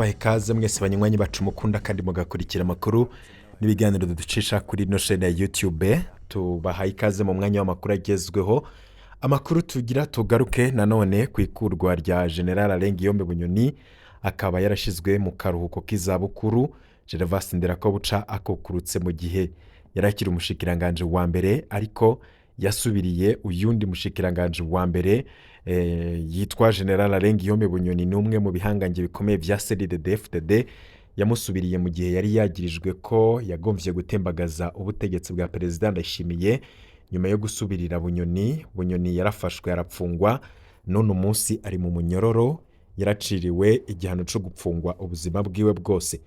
Ndabaha ikaze mwese banywanyi bacu mukunda kandi mugakurikira amakuru n'ibiganiro ducisha kuri ino chaîne ya YouTube. Tubahaye ikaze mu mwanya w'amakuru agezweho. Amakuru tugira tugaruke nanone ku ikurwa rya General Alain Guillaume Bunyoni, akaba yarashyizwe mu karuhuko k'izabukuru. Gervas Nderakobuca akukurutse mu gihe yari akiri umushikiranganji wa mbere, ariko yasubiriye uyundi mushikiranganji wa mbere yitwa General Alain Guillaume Bunyoni. Ni umwe mu bihangange bikomeye bya CNDD-FDD. Yamusubiriye mu gihe yari yagirijwe ko yagomvye gutembagaza ubutegetsi bwa Perezida Ndayishimiye. Nyuma yo gusubirira Bunyoni, Bunyoni yarafashwe, arapfungwa, none umunsi ari mu munyororo, yaraciriwe igihano co gupfungwa ubuzima bwiwe bwose.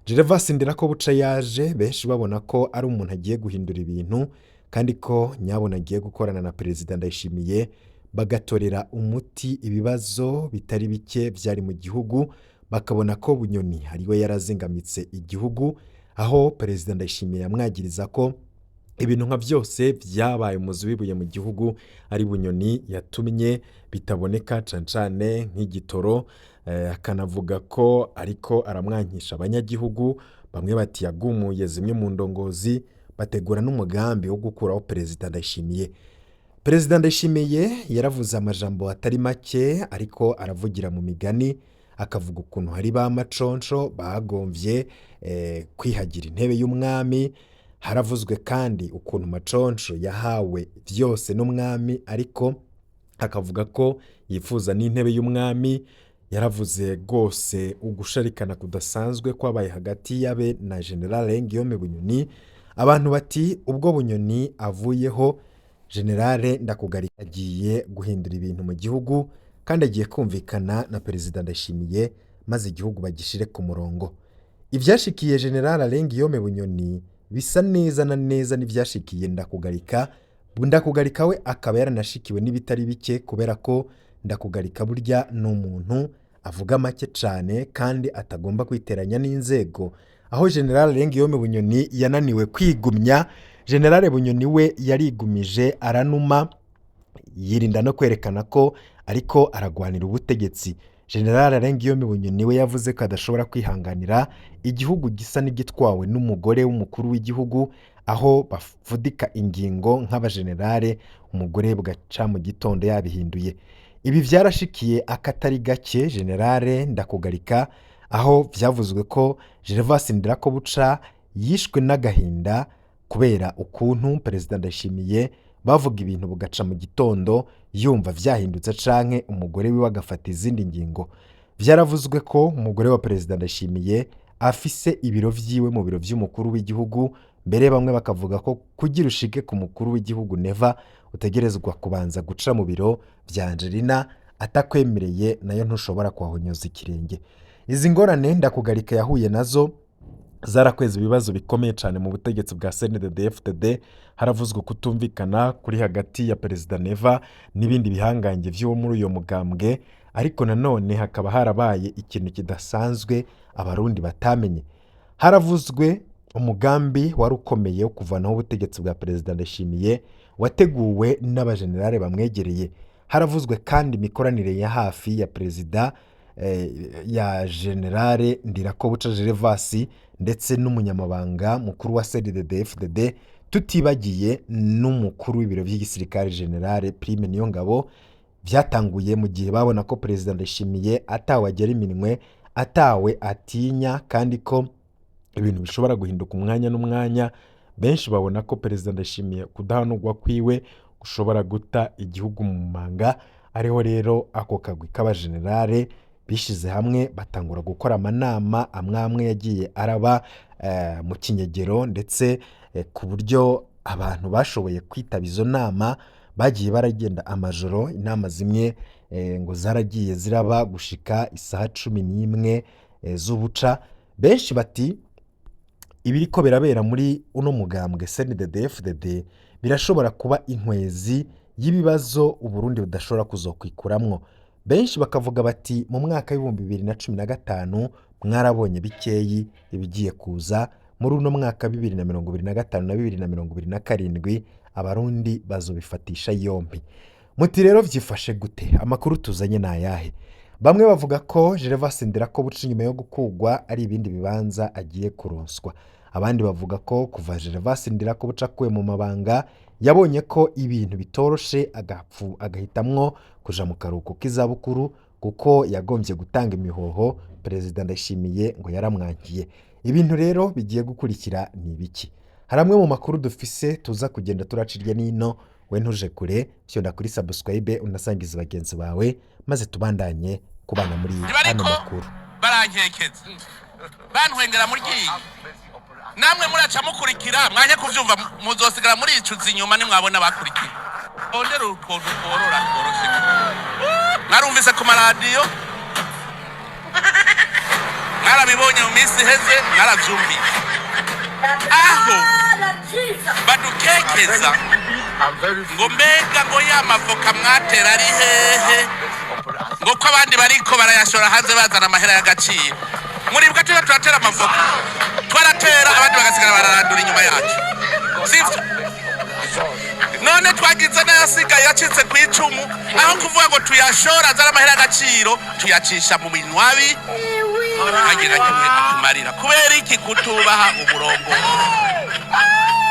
Gervas Nderakobuca yaje benshi babona ko ari umuntu agiye guhindura ibintu, kandi ko nyabona agiye gukorana na Perezida Ndayishimiye bagatorera umuti ibibazo bitari bike byari mu gihugu. Bakabona ko Bunyoni ariwe yarazingamitse igihugu, aho Perezida Ndayishimiye yamwagiriza ko ibintu nka byose byabaye umuzi w'ibuye mu gihugu ari Bunyoni yatumye bitaboneka, cane cane nk'igitoro. Akanavuga ko ariko aramwankisha abanyagihugu. Bamwe bati yagumuye zimwe mu ndongozi, bategura n'umugambi wo gukuraho Perezida Ndayishimiye. Perezida Ndayishimiye yaravuze amajambo atari make, ariko aravugira mu migani, akavuga ukuntu hari ba maconco bagomvye kwihagira intebe y'umwami. Haravuzwe kandi ukuntu Maconco yahawe byose n'umwami, ariko akavuga ko yifuza n'intebe y'umwami. Yaravuze rwose ugusharikana kudasanzwe kwabaye hagati yabe na General Alain Guillaume Bunyoni. Abantu bati ubwo Bunyoni avuyeho, General Ndakugarika agiye guhindura ibintu mu gihugu, kandi agiye kumvikana na Perezida Ndayishimiye, maze igihugu bagishire ku murongo. Ivyashikiye General Alain Guillaume Bunyoni bisa neza na neza n'ivyashikiye Ndakugarika. Ndakugarika we akaba yaranashikiwe n'ibitari bike, kubera ko Ndakugarika burya ni umuntu avuga make cane kandi atagomba kwiteranya n'inzego. Aho General Alain Guillaume Bunyoni yananiwe kwigumya, General Bunyoni we yarigumije, aranuma, yirinda no kwerekana ko ariko aragwanira ubutegetsi. General Alain Guillaume Bunyoni we yavuze ko adashobora kwihanganira igihugu gisa n'igitwawe n'umugore w'umukuru w'igihugu, aho bafudika ingingo nk'abajenerale, umugore bugaca mu gitondo yabihinduye. Ibi vyarashikiye akatari gake General Ndakugarika, aho vyavuzwe ko Gervas Ndirakobuca yishwe n'agahinda kubera ukuntu Perezida Ndayishimiye bavuga ibintu bugaca mu gitondo yumva vyahindutse, canke umugore wiwe agafata izindi ngingo. Vyaravuzwe ko umugore wa Perezida Ndayishimiye afise ibiro vyiwe mu biro vy'umukuru w'igihugu. Mbere bamwe bakavuga ko kugira ushike ku mukuru w'igihugu Neva utegerezwa kubanza guca mu biro vya Angelina, atakwemereye nayo ntushobora kuhahonyoza ikirenge. Izi ngorane Ndakugarika yahuye nazo zarakweza ibibazo bikomeye cyane mu butegetsi bwa CNDD-FDD. Haravuzwe kutumvikana kuri hagati ya Perezida Neva n'ibindi bihangange vyo muri uyo mugambwe, ariko nanone hakaba harabaye ikintu kidasanzwe Abarundi batamenye. Haravuzwe umugambi wari ukomeye wo kuvanaho ubutegetsi bwa Perezida Ndayishimiye wateguwe n'abajenerale bamwegereye. Haravuzwe kandi imikoranire ya hafi ya perezida ya Generale Ndirakobuca Gervas ndetse n'umunyamabanga mukuru wa CNDD-FDD, tutibagiye n'umukuru w'ibiro by'igisirikare Generale Prime Niyongabo. Byatanguye mu gihe babona ko Perezida Ndayishimiye atawe agera iminwe, atawe atinya, kandi ko ibintu bishobora guhinduka umwanya n'umwanya. Benshi babona ko Perezida Ndayishimiye kudahanurwa kwiwe gushobora guta igihugu mu manga. Ariho rero ako kagwi k'abajenerale bishize hamwe, batangura gukora amanama amwe amwe yagiye araba mu kinyegero, ndetse ku buryo abantu bashoboye kwitaba izo nama bagiye baragenda amajoro. Inama zimwe ngo zaragiye ziraba gushika isaha 11 z'ubuca. Benshi bati ibiriko birabera muri uno mugambwe CNDD-FDD birashobora kuba inkwezi y'ibibazo Uburundi budashobora kuzokwikuramwo. Benshi bakavuga bati mu mwaka w'2015 mwarabonye bikeyi, ibigiye kuza muri uno mwaka 2025 na 2027 Abarundi bazobifatisha yombi. Muti rero vyifashe gute? Amakuru tuzanye ni ayahe? Bamwe bavuga ko Gervas Ndirakobuca inyuma yo gukugwa ari ibindi bibanza agiye kuronswa. Abandi bavuga ko kuva Gervas Ndirakobuca akuwe mu mabanga yabonye ko ibintu bitoroshe, agapfu agahitamwo kuja mu karuhuko k'izabukuru kuko yagombye gutanga imihoho. Perezida Ndayishimiye ngo yaramwankiye. Ibintu rero bigiye gukurikira ni ibiki? Hari amwe mu makuru dufise tuza kugenda turaca irya nino. We ntuje kure, fyonda kuri subscribe, unasangiza bagenzi bawe, maze tubandanye kubana muri ano Ntibariko makuru. barankekeza, bantwengera muri ryinyo. Namwe muraca mukurikira mwanya kuvyumva, muzosigara muricuza inyuma nimwabona bakurikiye. Ondera ukuntu tworora tworoshe. Mwarumvise ku maradiyo, mwarabibonye mu minsi iheze, mwaravyumvise aho badukekeza ngo mbega ngo ya mavoka mwatera ari hehe, ngo ko abandi bariko barayashora hanze bazana amahera y'agaciro. Muribwa tuba turatera amavoka, twaratera abandi bagasigara bararandura inyuma yacu, sivyo? None twagize n'ayasigaye yacitse ku icumu, aho kuvuga ngo tuyashora azana amahera y'agaciro, tuyacisha mu minywabi ntagira kimwe atumarira. Kubera iki? Kutubaha umurongo.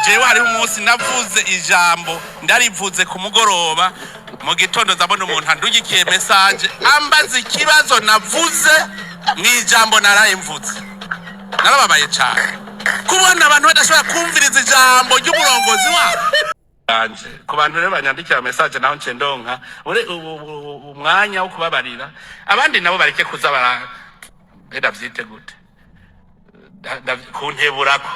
Jewe hariho umunsi navuze ijambo, ndarivuze ku mugoroba, mu gitondo ndabona umuntu andugikiye message ambaza ikibazo navuze mu ijambo naraye mvuze. Narababaye cyane kubona abantu badashobora kumviriza ijambo ry'umurongozi wabo. Anje ku bantu rero banyandikira message, naho nce ndonka umwanya wo kubabarira. Abandi nabo bareke kuza bara ndavyite gute, kunteburako.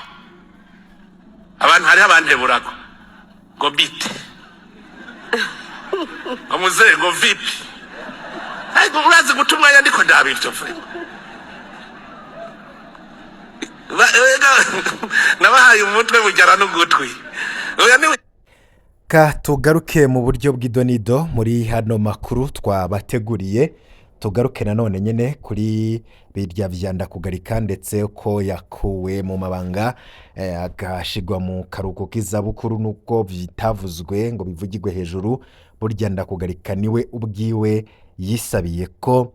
Abantu, hariho abanteburako ngo bite, ngo muzee, ngo vipi. Ariko urazi guta umwanya ndiko ndaba ivyo vure. Nabahaye umutwe bujyana n'ugutwi. Oya ni Ka tugaruke mu buryo bw'idonido muri hano makuru twabateguriye. Tugaruke nanone nyine kuri birya vya Ndakugarika, ndetse ko yakuwe mu mabanga, agashigwa mu karuhuko k'izabukuru, nubwo bitavuzwe ngo bivugirwe hejuru. Burya Ndakugarika niwe ubwiwe yisabiye ko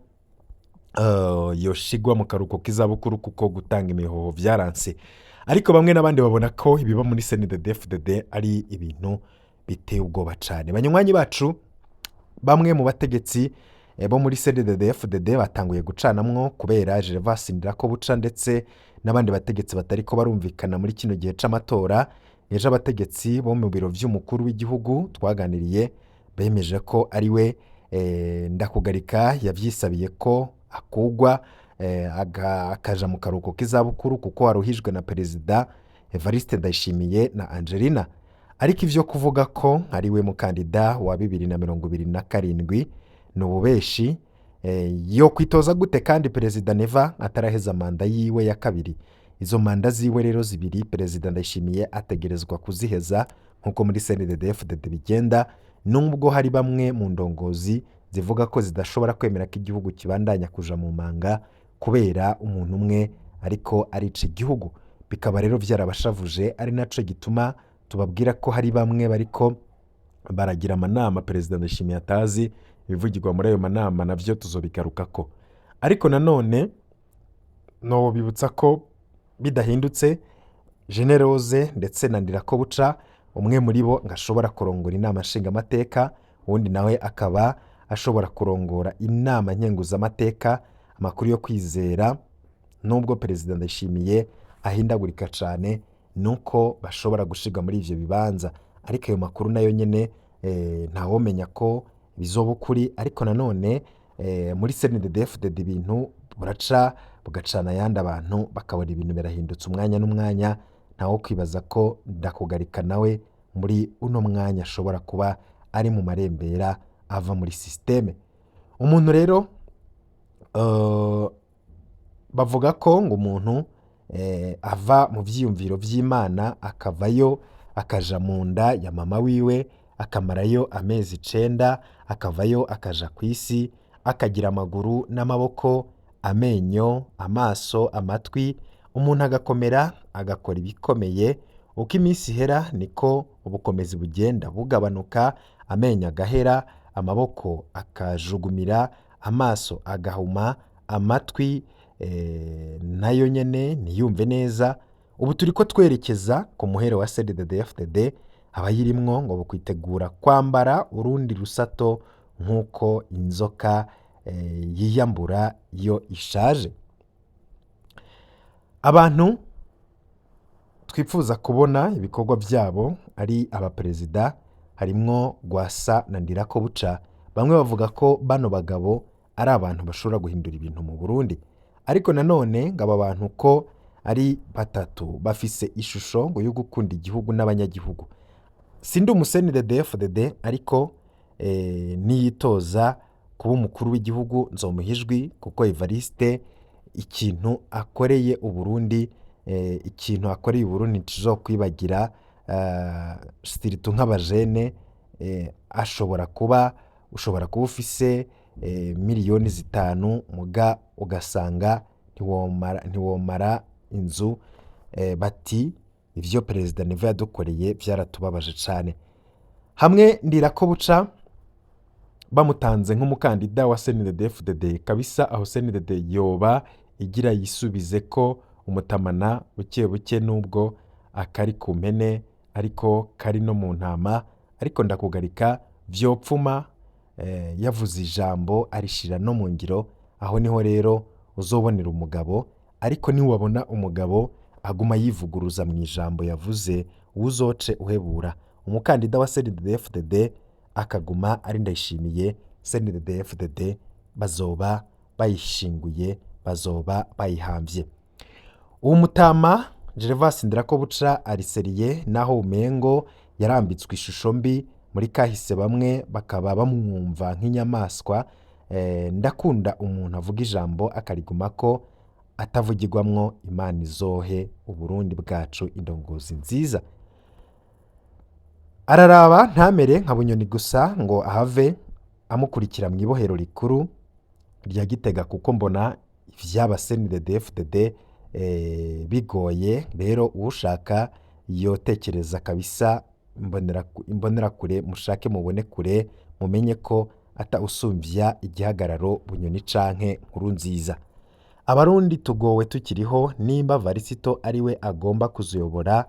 yoshigwa mu karuhuko k'izabukuru kuko gutanga imihoho byaranse. Ariko bamwe n'abandi babona ko ibiba muri CNDD-FDD ari ibintu biteye ubwoba cyane. Banywanyi bacu, bamwe mu bategetsi bo muri CNDD-FDD batanguye gucanamwo kubera Gervas Ndirakobuca ndetse n'abandi bategetsi batari ko barumvikana muri kino gihe c'amatora. Ejo abategetsi bo mu biro vy'umukuru w'igihugu twaganiriye bemeje ko ari we Ndakugarika yavyisabiye ko akugwa, akaja mu karuhuko k'izabukuru kuko waruhijwe na Perezida Evariste Ndayishimiye na Angelina. Ariko ivyo kuvuga ko ari we mukandida wa 2027 ni ububeshi. Yo kwitoza gute kandi Perezida Neva ataraheza manda yiwe ya kabiri? Izo manda ziwe rero zibiri Perezida Ndayishimiye ategerezwa kuziheza nk'uko muri CNDD-FDD bigenda, nubwo hari bamwe mu ndongozi zivuga ko zidashobora kwemera ko igihugu kibandanya kuja mu manga kubera umuntu umwe ariko arica igihugu. Bikaba rero byarabashavuje, ari naco gituma tubabwira ko hari bamwe bariko baragira amanama Perezida Ndayishimiye atazi. Ibivugirwa muri ayo manama navyo tuzobigarukako. Ariko nanone nobibutsa ko bidahindutse, Generose ndetse na Ndirakobuca, umwe muri bo ngo ashobora kurongora inama nshingamateka, uwundi nawe akaba ashobora kurongora inama nkenguzamateka. Amakuru yo kwizera, nubwo Perezida Ndayishimiye ahindagurika cyane, nuko bashobora gushirwa muri ivyo bibanza. Ariko ayo makuru nayo nyene ntawomenya ko bizoba ukuri. Ariko nanone muri CNDD-FDD ibintu buraca bugacana ayandi, abantu bakabona ibintu birahindutse umwanya n'umwanya. Ntawo kwibaza ko Ndakugarika nawe muri uno mwanya ashobora kuba ari mu marembera ava muri système. Umuntu rero bavuga ko ngo umuntu ava mu vyiyumviro vy'Imana, akavayo akaja mu nda ya mama wiwe, akamarayo amezi 9, akavayo akaja ku isi, akagira amaguru n'amaboko, amenyo, amaso, amatwi. Umuntu agakomera, agakora ibikomeye. Uko iminsi ihera niko ubukomezi bugenda bugabanuka, amenyo agahera, amaboko akajugumira. Amaso agahuma, amatwi nayo nyene ntiyumve neza. Ubu turiko twerekeza ku muhero wa CNDD-FDD. Abayirimwo ngo bokwitegura kwambara urundi rusato nk'uko inzoka yiyambura iyo ishaje. Abantu twifuza kubona ibikorwa vyabo ari abaperezida harimwo Rwasa na Ndirakobuca. Bamwe bavuga ko bano bagabo ari abantu bashobora guhindura ibintu mu Burundi, ariko nanone ngo aba bantu ko ari batatu bafise ishusho ngo yo gukunda igihugu n'abanyagihugu. Sindi umu CNDD-FDD, ariko niyitoza kuba umukuru w'igihugu nzomuha ijwi, kuko Evariste ikintu akoreye Uburundi, ikintu akoreye Uburundi ntituzokwibagira, surtout nk'abajene. Ashobora kuba, ushobora kuba ufise miliyoni 5, muga ugasanga ntiwomara inzu. Bati ivyo perezida Neva yadukoreye vyaratubabaje cane. Hamwe Ndirakobuca bamutanze nk'umukandida wa CNDD-FDD kabisa, aho CNDD yoba igira yisubize ko umutamana buke buke, nubwo akari ku mpene ariko kari no mu ntama. Ariko ndakugarika vyopfuma yavuze ijambo arishira no mu ngiro. Aho niho rero uzobonera umugabo. Ariko niwabona umugabo aguma yivuguruza mu ijambo yavuze, uzoce uhebura. Umukandida wa CNDD-FDD akaguma ari Ndayishimiye, CNDD-FDD bazoba bayishinguye, bazoba bayihamvye. Uwo mutama Gervas Ndirakobuca ariseriye, naho umengo yarambitswe ishusho mbi muri kahise, bamwe bakaba bamwumva nk'inyamaswa. Ndakunda umuntu avuga ijambo akarigumako atavugirwamwo. Imana izohe Uburundi bwacu indongozi nziza. Araraba ntamere nka Bunyoni gusa ngo ahave amukurikira mu ibohero rikuru rya Gitega, kuko mbona ivyaba CNDD-FDD bigoye. Rero uwushaka yotekereza kabisa. Imbonerakure mushake mubone kure, mumenye ko ata usumvya igihagararo Bunyoni canke Nkurunziza. Abarundi tugowe tukiriho. Nimba Varisito ariwe agomba kuzuyobora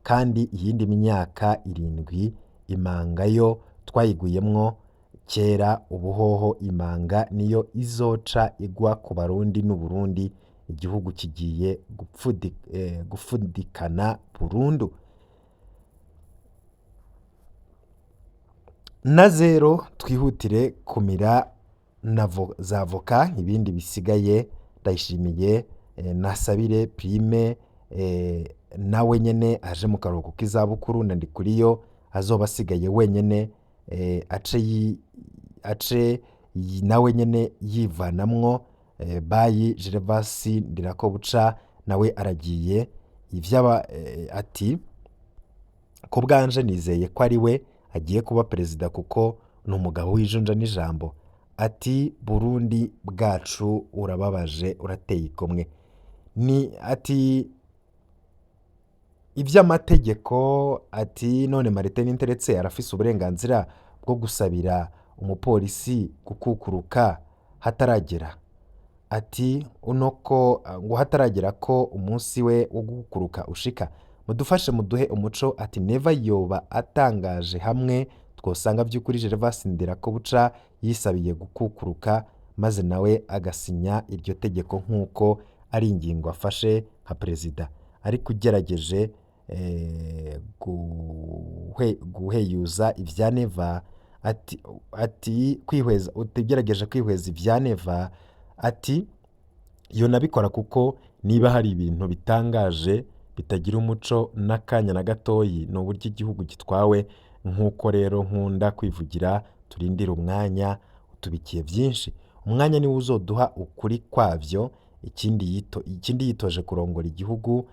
kandi iyindi myaka 7, imanga yo twayiguyemwo kera. Ubuhoho imanga niyo izoca igwa ku Barundi n'Uburundi. Igihugu kigiye gupfudikana burundu. Na zero twihutire kumira na za voka, ibindi bisigaye Ndayishimiye nasabire prime nawe nyene aje mu karuhuko k'izabukuru, na Ndikuriyo azoba asigaye wenyene, ace nawe nyene yivanamwo. Bayi Gervas Ndirakobuca nawe aragiye ivyaba. Ati ku bwanje nizeye ko ari we agiye kuba perezida, kuko ni umugabo w'ijunja n'ijambo. Ati Burundi bwacu urababaje, urateye igomwe. Ni ati iby'amategeko, ati none Martin Ninteretse arafise uburenganzira bwo gusabira umupolisi gukukuruka hataragera? Ati uno ko ngo hataragera ko umunsi we wo gukukuruka ushika. Mudufashe muduhe umuco. Ati Neva yoba atangaje hamwe twosanga by'ukuri Gervas Ndirakobuca yisabiye gukukuruka, maze nawe agasinya iryo tegeko nk'uko ari ingingo afashe nka perezida. Ariko ugerageje guheyuza ibya Neva, ati kwihweza, utigerageje kwihweza ibya Neva, ati iyo nabikora, kuko niba hari ibintu bitangaje bitagira umuco n'akanya na gatoyi ni uburyo igihugu gitwawe. Nk'uko rero nkunda kwivugira, turindire umwanya utubikiye byinshi, umwanya niwo uzoduha ukuri kwabyo. Ikindi yitoje kurongora igihugu,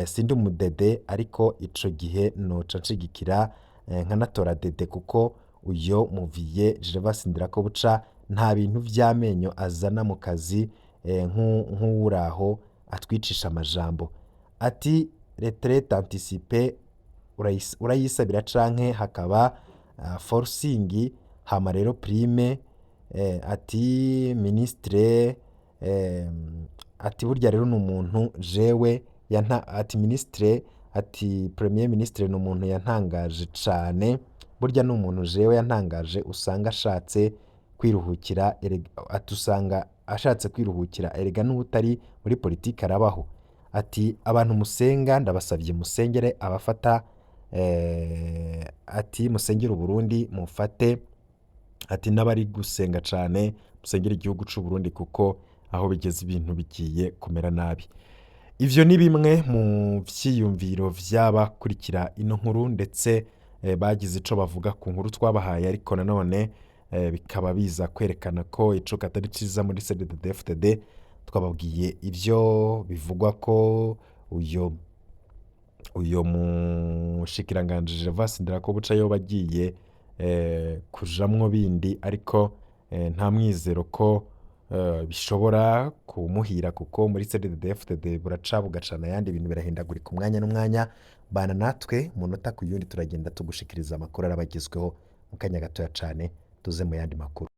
sindi umudede, ariko ico gihe noca nshigikira nkanatora dede, kuko uyo muviye Gervas Ndirakobuca nta bintu vy'amenyo azana mu kazi, nk'uwuraho atwicisha amajambo. Ati retraite anticipée urayisabira canke hakaba forcing. Hama rero prime. Ati ministre, ati burya rero ni umuntu jewe yanta, ati ministre, ati premier ministre ni umuntu yantangaje cane. Burya ni umuntu jewe yantangaje, usanga ashatse kwiruhukira, ati usanga ashatse kwiruhukira, erega n'utari muri politiki arabaho. Ati abantu musenga, ndabasabye musengere abafata, ati musengere Uburundi, mufate, ati n'abari gusenga cane musengere igihugu c'u Burundi, kuko aho bigeze ibintu bigiye kumera nabi. Ivyo ni bimwe mu vyiyumviro vy'abakurikira ino nkuru, ndetse bagize ico bavuga ku nkuru twabahaye. Ariko nanone bikaba biza kwerekana ko icuka atari ciza muri CNDD-FDD. Twababwiye ivyo bivugwa ko uyo mushikiranganji Gervais Ndirakobuca yoba agiye kujamwo bindi, ariko nta mwizero ko bishobora kumuhira, kuko muri CNDD-FDD buraca bugacana ayandi, ibintu birahindagurika umwanya n'umwanya. Bana natwe munota ku yundi, turagenda tugushikiriza amakuru arabagezweho mu kanya gatoya cane. Tuze mu yandi makuru.